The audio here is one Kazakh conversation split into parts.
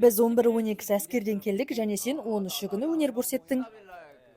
Біз 11-12-сі әскерден келдік және сен 13-і күні өнер көрсеттің.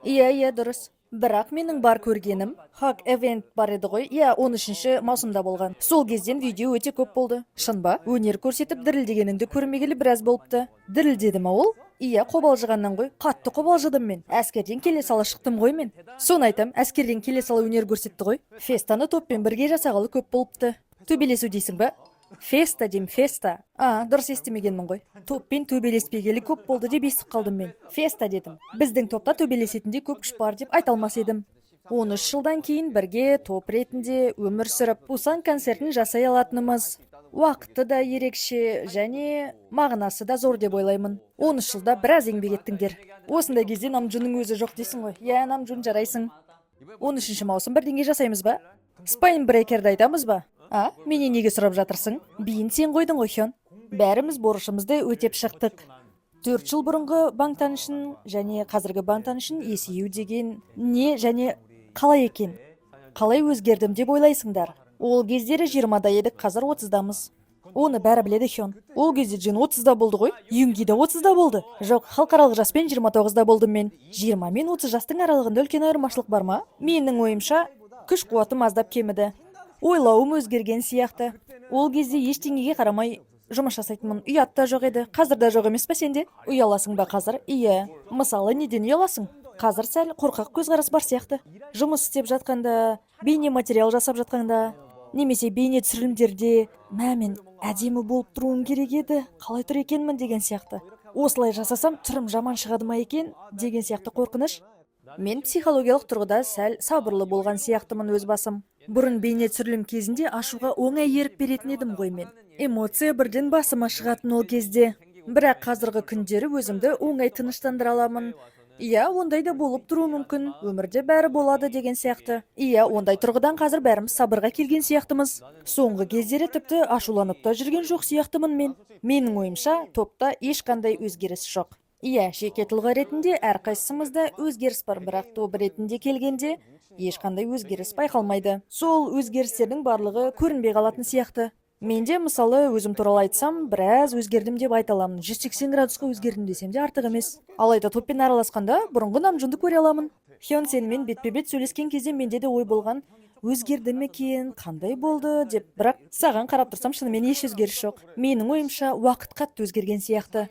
Иә, иә, дұрыс. Бірақ менің бар көргенім Hug Event бар еді ғой. Иә, 13 маусымда болған. Сол кезден видео өте көп болды. Шын ба? Өнер көрсетіп дірілдегеніңді көрмегелі біраз болыпты. Дірілдеді ма ол? Иә, қобалжығаннан ғой. Қатты қобалжыдым мен. Әскерден келе сала шықтым ғой мен. Соны айтам, әскерден келе сала өнер көрсетті ғой. Фестаны топпен бірге жасағалы көп болыпты. Төбелесу дейсің ба? Феста деймін, феста. А, дұрыс естімегенмін ғой. Топпен төбелеспегелі көп болды деп естіп қалдым мен. Феста дедім. Біздің топта төбелесетіндей көп күш бар деп айта алмас едім. 13 жылдан кейін бірге топ ретінде өмір сүріп, Пусан концертін жасай алатынымыз уақыты да ерекше және мағынасы да зор деп ойлаймын. 13 жылда біраз еңбек еттіңдер. Осындай кезде Намджунның өзі жоқ дейсің ғой. Иә, Намджун, жарайсың. 13 маусым бірдеңе жасаймыз ба? Spine Breaker-ді айтамыз ба? А, менен неге сұрап жатырсың? Биін сен қойдың ғой, Хён. Бәріміз борышымызды өтеп шықтық. 4 жыл бұрынғы Бангтан үшін және қазіргі Бангтан үшін есею деген не және қалай екен? Қалай өзгердім деп ойлайсыңдар? Ол кездері 20-да едік, қазір 30-дамыз. Оны бәрі біледі, Хён. Ол кезде Джин 30-да болды ғой. Юнги да 30-да болды. Жоқ, халықаралық жаспен 29-да болдым мен. 20 мен 30 жастың аралығында үлкен айырмашылық бар ма? Менің ойымша, күш қуатым аздап кеміді. Ойлауым өзгерген сияқты. Ол кезде ештеңеге қарамай жұмыс жасайтынмын. Ұят та жоқ еді. Қазір де жоқ емес па сенде? Ұяласың ба қазір? Иә. Мысалы, неден ұяласың? Қазір сәл қорқақ көзқарас бар сияқты. Жұмыс істеп жатқанда, бейне материал жасап жатқанда, немесе бейне түсірілімдерде мә, мен әдемі болып тұруым керек еді, қалай тұр екенмін деген сияқты. Осылай жасасам, түрім жаман шығады ма екен деген сияқты қорқыныш. Мен психологиялық тұрғыда сәл сабырлы болған сияқтымын өз басым. Бұрын бейне түсірілім кезінде ашуға оңай ерік беретін едім ғой мен. Эмоция бірден басыма шығатын ол кезде. Бірақ қазіргі күндері өзімді оңай тыныштандыра аламын. Иә, ондай да болып тұруы мүмкін, өмірде бәрі болады деген сияқты. Иә, ондай тұрғыдан қазір бәріміз сабырға келген сияқтымыз. Соңғы кездері тіпті ашуланып та жүрген жоқ сияқтымын мен. Менің ойымша, топта ешқандай өзгеріс жоқ. Иә, жеке тұлға ретінде әрқайсымызда өзгеріс бар, бірақ топ ретінде келгенде ешқандай өзгеріс байқалмайды. Сол өзгерістердің барлығы көрінбей қалатын сияқты. Менде, мысалы, өзім туралы айтсам, біраз өзгердім деп айта аламын. 180 градусқа өзгердім десем де артық емес. Алайда топпен араласқанда бұрынғы Намжунды көре аламын. Хён, сенімен бетпе-бет сөйлескен кезде менде де ой болған, өзгерді ме екен, қандай болды деп. Бірақ саған қарап тұрсам, шынымен еш өзгеріс жоқ. Менің ойымша, уақыт қатты өзгерген сияқты.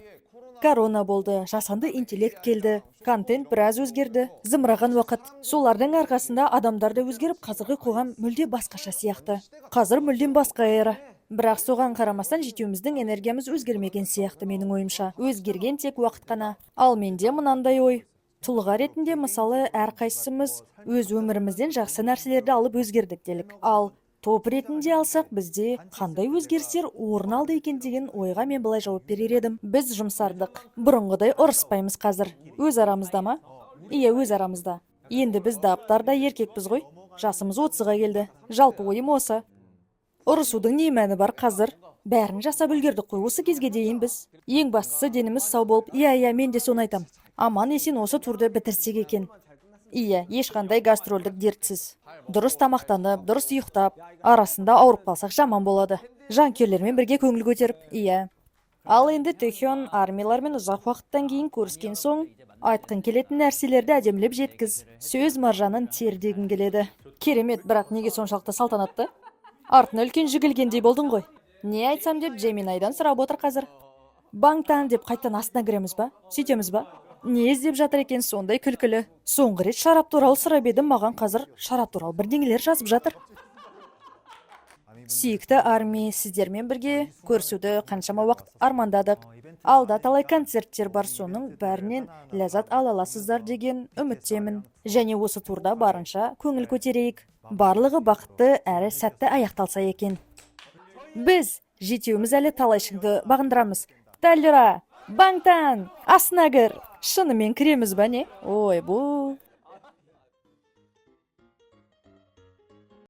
Корона болды, жасанды интеллект келді, контент біраз өзгерді, зымыраған уақыт. Солардың арқасында адамдар да өзгеріп, қазіргі қоғам мүлде басқаша сияқты. Қазір мүлдем басқа эра. Бірақ соған қарамастан жетеуміздің энергиямыз өзгермеген сияқты менің ойымша. Өзгерген тек уақыт қана. Ал менде мынандай ой. Тұлға ретінде, мысалы, әрқайсымыз өз өмірімізден жақсы нәрселерді алып өзгердік делік. Ал топ ретінде алсақ, бізде қандай өзгерістер орын алды екен деген ойға мен былай жауап берер едім. Біз жұмсардық. Бұрынғыдай ұрыспаймыз қазір. Өз арамызда ма? Иә, өз арамызда. Енді біз даптар да еркекпіз ғой. Жасымыз 30-ға келді. Жалпы ойым осы. Ұрысудың не мәні бар қазір? Бәрін жасап үлгердік қой осы кезге дейін біз. Ең бастысы, деніміз сау болып, иә, мен де соны айтам. Аман есен осы турды бітірсек екен. Иә, ешқандай гастрольдік дертсіз. Дұрыс тамақтанып, дұрыс ұйықтап, арасында ауырып қалсақ, жаман болады. Жанкүйерлермен бірге көңіл көтеріп, иә. Ал енді, Тэхён, армиялармен ұзақ уақыттан кейін көріскен соң, айтқың келетін нәрселерді әдемілеп жеткіз. Сөз маржанын тер дегім келеді. Керемет, бірақ неге соншалықты салтанатты? Артына үлкен жүк ілгендей болдың ғой. Не айтсам деп Джеминайдан сұрап отыр қазір. Бангтан деп қайтадан астына кіреміз ба? Сөйтеміз ба? Не іздеп жатыр екен сондай күлкілі? Соңғы рет шарап туралы сұрап едім, маған қазір шарап туралы бірдеңелер жазып жатыр. Сүйікті арми, сіздермен бірге көрісуді қаншама уақыт армандадық. Алда талай концерттер бар, соның бәрінен ләззат ала аласыздар деген үміттемін. Және осы турда барынша көңіл көтерейік. Барлығы бақытты әрі сәтті аяқталса екен. Біз жетеуміз әлі талай шыңды бағындырамыз. 달려라! Бангтан! Астына кір! Шынымен кіреміз ба, не? Ой, бұл